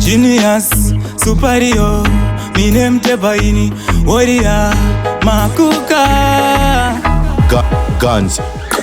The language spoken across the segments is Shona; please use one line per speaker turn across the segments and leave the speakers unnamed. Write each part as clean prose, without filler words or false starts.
Genius, superior, mine mtebaini, warrior, makuka.
Guns.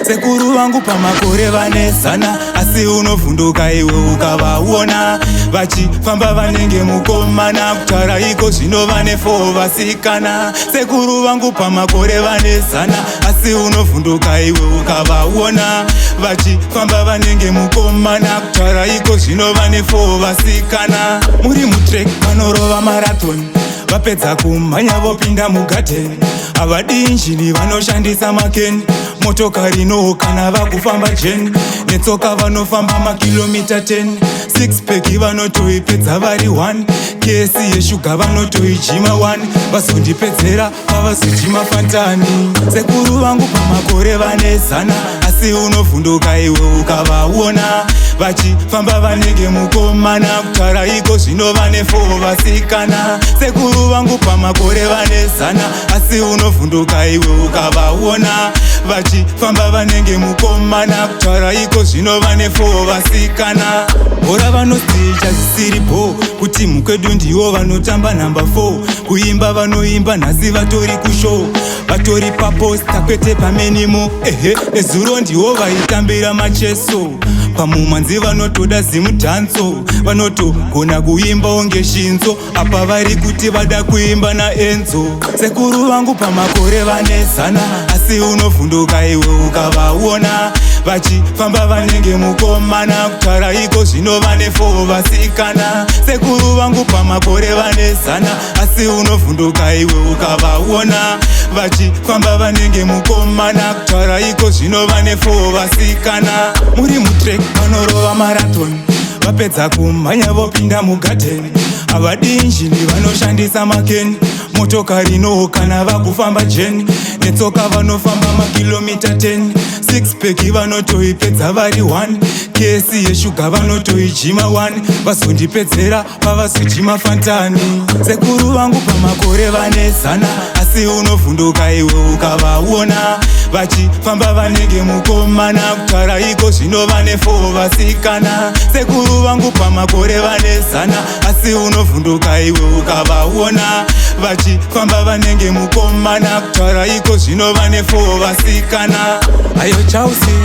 Sekuru vangu pamakore vane 100, asi unovhunduka iwe ukavaona vachifamba, vanenge mukomana. Kutaura iko zvino vane 4 vasikana. Sekuru vangu pamakore vane 100, asi unovhunduka iwe ukavaona vachifamba, vanenge mukomana. Kutaura iko zvino vane 4 vasikana. Muri mutrack vanorova marathon, vapedza kumhanya vopinda mugadheni. Havadi injini, vanoshandisa makeni. Motokari no, kana vakufamba jeni netsoka vanofamba makilomita 10. 6 pack vanotoipedza vari 1, kesi yeshuga vanotoijima 1, vazondipedzera pavazojima fantani. Sekuru vangu pamakore vane 100, asi unovhunduka iwe ukavaona vachifamba, vanenge mukomana. Kutaura iko zvino vane 4 vasikana. Sekuru vangu pamakore vane 100, asi unovhunduka iwe ukavaona vachifamba, vanenge mukomana. Kutaura iko zvino vane 4 vasikana. Bhora vanosticha zvisiri bho, kuti mukwedu ndiwo vanotamba namba 4. Kuimba vanoimba, nhasi vatori kushow, vatori paposter kwete pamenimo. Ehe, nezuro ndiwo vaitambira macheso pamumhanzi, vanotoda zimudhanso, vanotogona kuimba onge shinzo. Apa vari kuti vada kuimba naEnzo. Sekuru vangu pamakore vane 100, asi unovhunduka iwe ukavaona vachifamba, vanenge mukomana. Kutaura iko zvino vane 4 vasikana. Sekuru vangu pamakore vane 100, asi unovhunduka iwe ukavaona vachifamba, vanenge mukomana. Kutaura iko zvino vane 4 vasikana. Muri mutrack vanorova marathon, vapedza kumhanya vopinda mugadheni. Havadi injini, vanoshandisa makeni. Motokari no, kana vakufamba jeni netsoka vanofamba makilomita 10. 6 pack vanotoipedza vari 1, kesi yeshuga vanotoijima 1, vazondipedzera pavazojima fantani. Sekuru vangu pamakore vane 100, asi unovhunduka iwe ukavaona vachifamba, vanenge mukomana. Kutaura iko zvino vane 4 vasikana. Sekuru vangu pamakore vane 100, asi unovhunduka iwe ukavaona vachifamba, vanenge mukomana. Kutaura iko zvino vane 4 vasikana. Ayo Chausi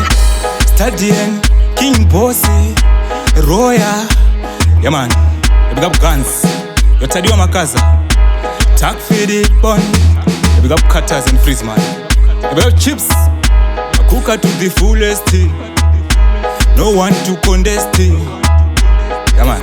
Stadion, King Bossy Roya, yeah man, big up Guns, Yotadiwa Makaza, Takfidi Bon, big up Cutters and Freezeman, big up Chips Kuka to the fullest, no one to contest. Yeah man.